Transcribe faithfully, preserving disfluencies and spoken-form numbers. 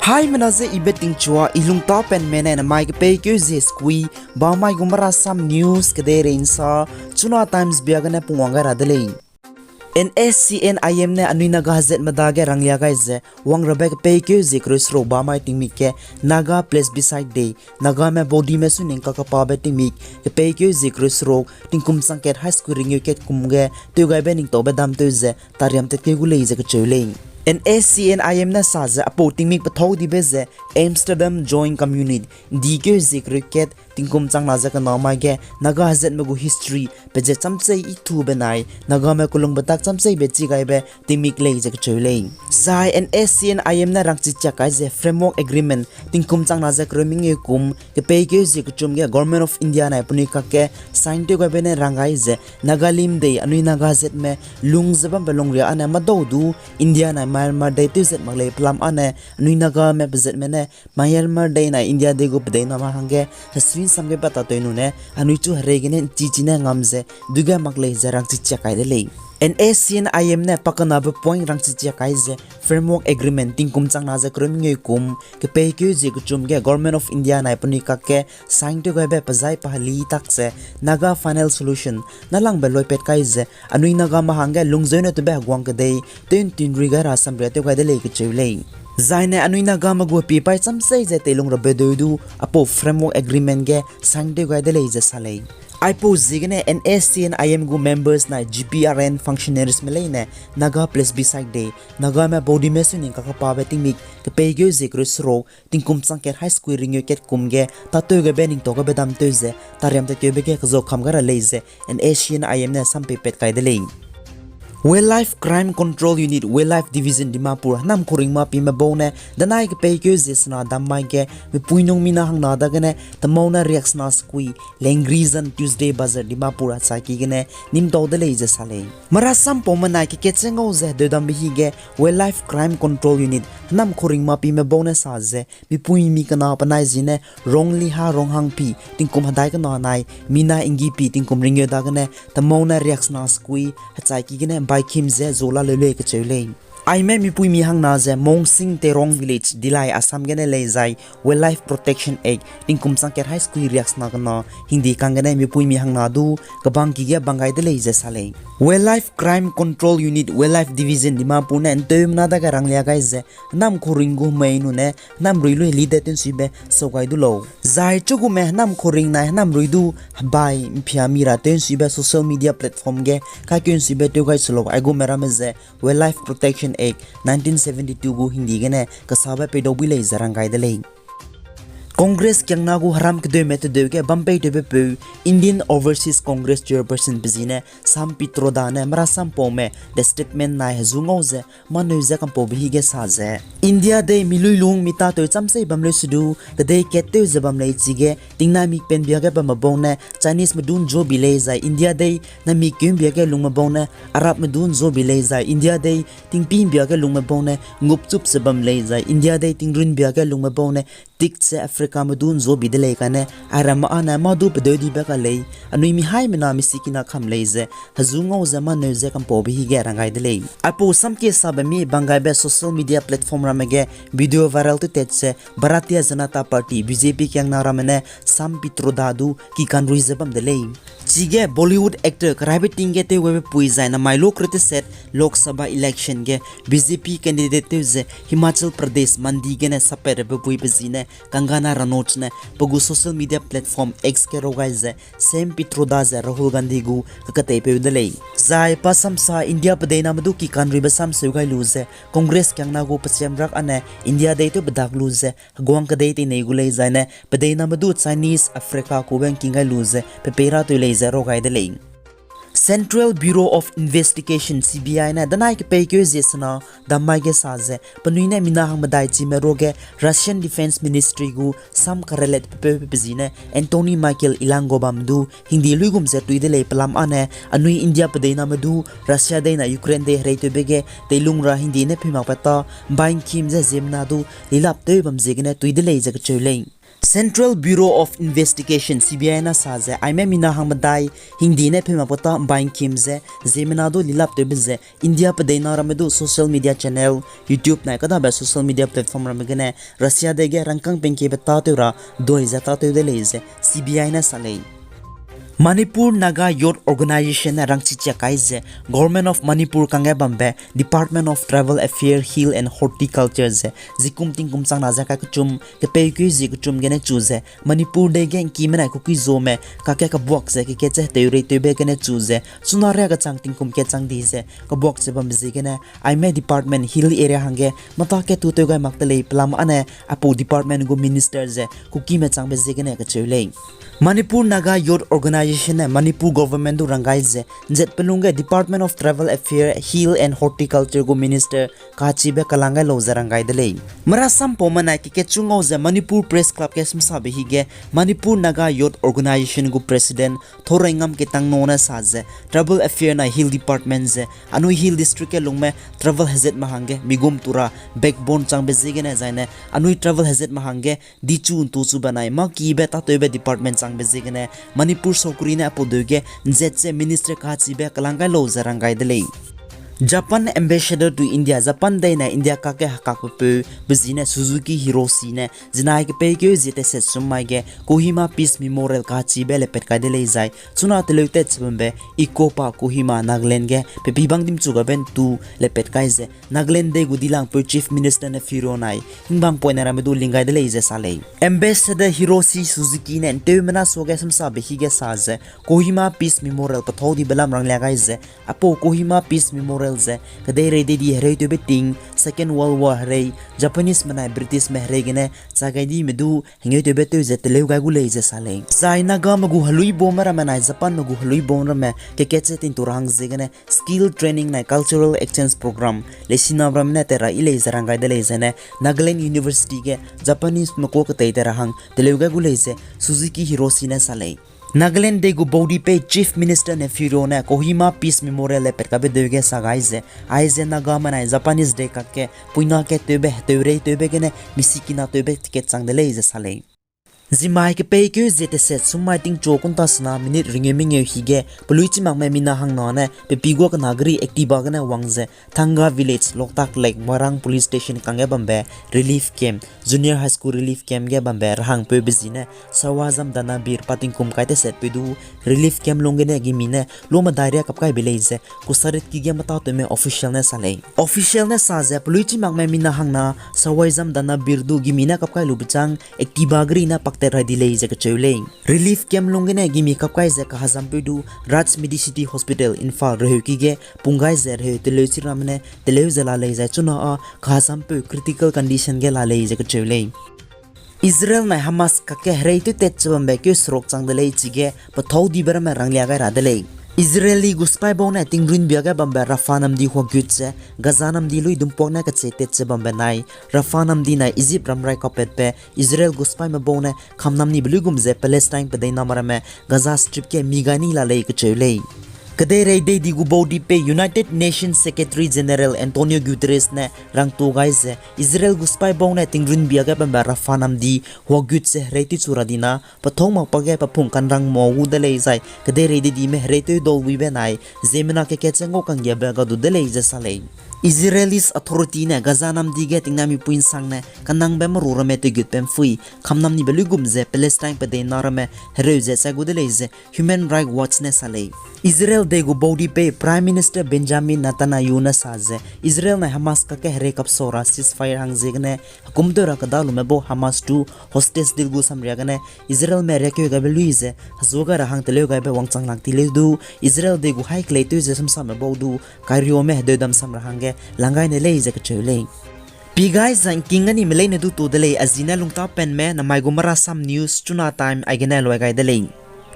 Haimena ze ibe tingchua, i lungtapenme ne namai kepeikeu zie sekui, bamai gu Marasam News kedeirei nsa, Chuna Times bia gene pungwang gai ra de lei. N S C N I M ne anui Naga hezatme dage ranglia gai ze, wangrabe kepeikeu zie kereu seruk bamai tingmik ge Naga Plebiscite Day, Nagame baudime suning kakapabe tingmik kepeikeu zie kereu seruk, tingkum chang kat haî sekui ringeu kat kum ge tewgaibe ningtaube damtew ze tariam tatkeu gu lei ze kacheu lei. N S C N I M ne sa ze aipau tingmik pethâu dibe ze Amsterdam Joint Community, ndikeu zie kereu kat, tingkum chang na ze kena mai ge Naga hezatme gu history pezat chamcheî ithu benai Nagame kulung betak chamcheîbe chigaibe tingmik lei ze kacheu lei. Zai N S C N I M ne rangchi chiak kai ze Framework Agreement tingkum chang na ze kereu mengeu kum kepeikeu zie kechum ge Government of India nai penui kakge sign tewgaibe ne rang gai ze, Nagalim Day anui Naga hezatme lung ze bambe lungria âne madau du India nai Myanmar Day tewzat mak lei pelam âne anui Nagame pezatme ne Myanmar Day nai India Day gu pedeiname hangge hesui nsam ge pat tatew nune anui chu herei gene nchichi ne ngam ze duge mak lei ze rangchi chiak kai de lei. N S C N I M ne pakenabe point rangchi chiak kai ze Framework Agreement tingkum chang na ze kereu mengeu kum kepeikeu zie kechum ge Government of India nai penui kakge sign tewgaibe pezai paheli tak ze Naga Final Solution nâlangbe loipat kai ze anui Nagame hangge lungzeu ne tewbe heguang kedei tew ntinrui gai ra samria tew gai de lei kacheu lei. Zaine anui Nagame gu hepiepaî chamcheî ze teilung rabe deu du aipau Framework Agreement ge sign tew gai de lei ze sa lei. Aipau ziegene N S C N I M gu members nai G P R N functionariesme leine Naga Plebiscite Day, Nagame baudime suning kakapabe tingmik kepeikeu zie kereu seruk, tingkum chang kat haî sekui ringeu kat kum ge tâtewgaibe ningtaugaibe damtew ze tariam tatkeube ge kezau kam gai ra lei ze N S C N I M ne sampei pat kai de lei. Wildlife Crime Control Unit, Wildlife Division Dimapur, hênam kuring mapime bau ne danai kepeikeu zie sena dam mai ge mipuinung mina hangna dagene temau ne riaksena sekui, Lengri zan Tuesday Bazar Dimapur hechaiki gene nîmtau de lei ze sa lei. Marasam paume nai kekatche ngau ze hedeudambe hige Wildlife Crime Control Unit, hênam kuring mapime bau ne sa ze mipuimi kena penai ziene Rongliha Ronghangpi tingkum hedai kena nai mina Inggipi tingkum ringeu dagene temau ne riaksena sekui hechaiki gene ’mbaikim ze zu la leu lei kacheu lei. Aime mipuimi hangna ze Mongsing Terong Village, Dillai, Assam gene lei zai Wildlife Protection Act tingkum chang kat haî sekui riaksena kena hingdi kang gene mipuimi hangna du kebangki ge bang gai de lei ze sa lei. Wildlife Crime Control Unit, Wildlife Division Dimapur ne ’nteumena dage ranglia gai ze hênam kuring gu hemei nune hênam rui lui heli de tew ’nsuibe sau gai du lau. Zai chugume hênam kuring nai hênam rui du hebai ’mphia mi ra tew ’nsuibe social media platform ge kaikeu ’nsuibe tew gai su lau. Aigume ramme ze Wildlife Protection Act nineteen seventy-two gu hingdi gene kesabe peidau bui lei ze rang gai de lei. Congress kiangna gu heram kedeume tedeu ge bampeitewbe peu Indian Overseas Congress Chairperson pe ziene Sam Pitroda ne marasam paume de statement nai hezu ngau ze mâneu ze kampaube hige sa ze, India dei mi luilung mi tâtew chamsei bam leu sedu, kedei kat tew ze bam lei chige, tingnai mikpen bia ge bamme bau ne Chinese medun zuabi lei zai India dei, namik keun bia ge lungme bau ne Arab medun zuabi lei zai India dei, tingpî bia ge lungme bau ne ngupchup ze bam lei zai India dei, tingrun bia ge lungme bau ne tik ze Africa medun zuabi de lei kane, airamme âne mâ du pedeu dibe ka lei, anui mi haimena mi sikina kam lei ze, hezu ngau ze mâneu ze kampaube hige rang gai de lei. Aipau samkie sabe mi bang gaibe social media platform ramme ge video viral tewtat ze Bharatiya Janata Party, B J P kiangna ramme ne Sam Pitroda du ki kanrui ze bam de lei. Chige Bollywood actor keraibe ting ge tewgaibe pui zai namai lu kre teset Lok Sabha election ge B J P candidate tew ze Himachal Pradesh Mandi gene sappat rabe pui pe ziene Kangana Ranaut ne pe gu social media platform X ge rau gai ze Sam Pitroda ze Rahul Gandhi gu kakateipeu de lei. Zai pa samsa India pedeiname du ki kanruibe samseu gai lu ze Congress kiangna gu pechiamrak âne India dei tew bedak lu ze heguang kedei teinei gu lei zaine pedeiname du Chinese Africa kube ngking gai lu ze pe peira tew lei ze rau gai de lei. Central Bureau of Investigation, C B I ne danai kepeikeu zie sena dammai ge sa ze penui ne mina hangmedai chime ruage Russian Defence Ministry gu sam karelet pepeu pe ziene Antony Michael Ilangobam du hingdi luigum ze tui de lei pelam âne anui India pedeiname du Russia dei na Ukraine dei hereitewbe ge teilung ra hingdi ne pui makpat ta ’mbai ’ngkim ze ziemmena du lilap tew bam ziegene tui de lei ze kacheu lei. Central Bureau of Investigation, C B I ne sa ze, aime mina hang medai, hingdi ne pheu mak peta mbai ngkim ze, ziemmena du lilap tewbe ze, India pedeina ramme du social media channel, YouTube nai kadabe social media platform ramme gene, Russia dei ge rangkâng pengkiebe tâtew ra, dui ze tâtew de lei ze, C B I ne sa lei. Manipur Naga Youth Organization ne rangchi chiak kai ze, Government of Manipur kangge bambe, Department of Tribal Affairs, Hill and Horticulture ze, zikum tingkum chang na ze kai kechum, kepeikeu zie kechum gene chu ze, Manipur dei ge ngkime nai Kuki-Zome, kakge kabuak ze, keke ze tew rei tewbe gene chu ze, chuna ria kechang tingkum kechang di ze, kabuak ze bambe ziegene, aime department hill area hangge, mata ke tu tew gai mak te lei pelam ane, aipau department gu minister ze, Kukime changbe ziegene kacheu lei. Manipur Naga Youth Organization ne Manipur government du rang gai ze, nzet pelung ge Department of Tribal Affairs, Hill and Horticulture gu minister kachibe kalang gai lau ze rang gai de lei. Merasampaume nai keke chu ngau ze Manipur Press Club ge sumsabe hige Manipur Naga Youth Organization gu president Thoreingam Ketangno ne sa ze, tribal affairs nai hill department ze, anui hill district ge lungme tribal hezatme hangge migum tu ra backbone changbe ziegene zaine, anui tribal hezatme hangge dichu ntu chu benai mâ kibe tâtewbe department changbe ziegene, Manipur sorkari ne aipau deu ge nzet ze minister kachibe kalang gai lau ze rang gai de lei. Japan Ambassador to India, Japan dei ne India kakge hekakbe peu, be zi ne Suzuki Hiroshi ne, zinai kepeikeu zie teset sum mai ge Kohima Peace Memorial kachibe lepat kai de lei zai, chuna teleu tat che bambe, Ikopa Kohima, Nagaland ge, pepi bang dimchu gabe ntu lepat kai ze, Nagaland dei gu dilangpeu Chief Minister Neiphiu Rio nai, hingbang poine ramme du ling gai de lei ze sa lei. Ambassador Hiroshi Suzuki ne nteumena suage sumsabe hige sa ze, Kohima Peace Memorial pethâu dibe lam ranglia gai ze, aipau Kohima Peace Memorial ze, kedeirei dei di hereitewbe ting, Second World War herei, Japanese menai British me herei gene, cha gai dime du, hengeutewbe tew ze teleu gai gu lei ze sa lei. Zai Nagame gu heluibaume ramme nai Japanme gu heluibaume ramme, keke che tingtu ra hang ziegene, skill training nai cultural exchange program, lesiname ramme ne tat ra yi lei ze rang gai de lei zene, Nagaland University ge Japanese me kuâ ketei tat ra hang teleu gai gu lei ze Suzuki Hiroshi ne sa lei. Nagaland dei gu baudipeu Chief Minister Neiphiu Rio ne Kohima Peace Memorial lepat kabe deu ge sa gai ze, aize Nagame nai Japanese dei kakge puina ke tewbe, teurei tewbe gene misikina tewbe ticket chang de lei ze sa lei. Zimai kepeikeu zie teset sum mai tingchu kunta sena minute ringeu mengeu hige, pelui chimakme mina hangna ne, pepi guâ kena geri Activa gene wang ze, Thanga Village, Loktak Lake, Moirang Police Station kangge bambe, relief camp, Junior High School relief camp ge bambe, rahangpeube zi ne, Sawajam Danabir pa tingkum kai tesetpeu du, relief camp lung gene gimi ne, lua medai ria kapkaibe lei ze, Kusarit ki ge mata tewme official ne sa lei. Official ne sa ze, pelui chimakme mina hangna, Sawajam Danabir du gimi ne kapkai lube chang, Activa geri ne paktat rai di lei ze kacheu lei. Relief camp lung gene gimi kapkai ze kahazampeu du, Raj Medicity Hospital, Imphal reheu ki ge, pung gai ze reheu teleu chiramme ne, teleu ze la lei zai chuna â, kahazampeu critical condition ge la lei ze kacheu lei. Israel nai Hamas kakge herei tew tat che bambe keu seruk chang de lei chige, pethâu dibe ramme ranglia gai ra de lei. Israeli gu sipaibau ne tingrunbia ge bambe Rafah namdi huagut ze, Gaza namdi lui dumpuak ne kache tat che bambe nai, Rafah namdi nai Egypt ramrai kapatbe, Israel gu sipaime bau ne kamnamnibe luigum ze Palestine pedeiname ramme Gaza Strip ge mi gai ni la lei kacheu lei. Kedeirei dei di gu baudipeu United Nations Secretary General Antonio Guterres ne rangtu gai ze, Israel gu sipaibau ne tingrunbia ge bambe Rafah namdi huagut ze herei tewchu ra dina, pethâu makpa ge pephung kanrang mau gu de lei zai, kedeirei dei dime herei tew dau buibe nai, ziemmena keke che ngau kanggiabe gadu de lei ze sa lei. Israelis authority ne Gaza namdi ge tingnamipui nsangne, kanangbe meru ramme tegutbe mpui, kamnamnibe luigum ze Palestine pedeina ramme hereu ze chai gu de lei ze Human Rights Watch ne sa lei. Israel dei gu baudipeu Prime Minister Benjamin Netanyahu ne sa ze, Israel nai Hamas kakge herei kapsau ra ceasefire hang ziegene, hekum tew ra kedalume bau Hamas du hostage deal gu samria gene, Israelme riakeu gaibe lui ze, hezuaga ra hang teleu gaibe wangchang lak ti leu du, Israel dei gu haî kelei tew ze samsame bau du, kairiame hedeudam sam ra hangge, lang gai ne lei ze kacheu lei. Pi gai zangking gani me leine du tu de lei, a zi ne lungtâ penme, namai gu Marasam News, Chuna Time, aigene luai gai de lei.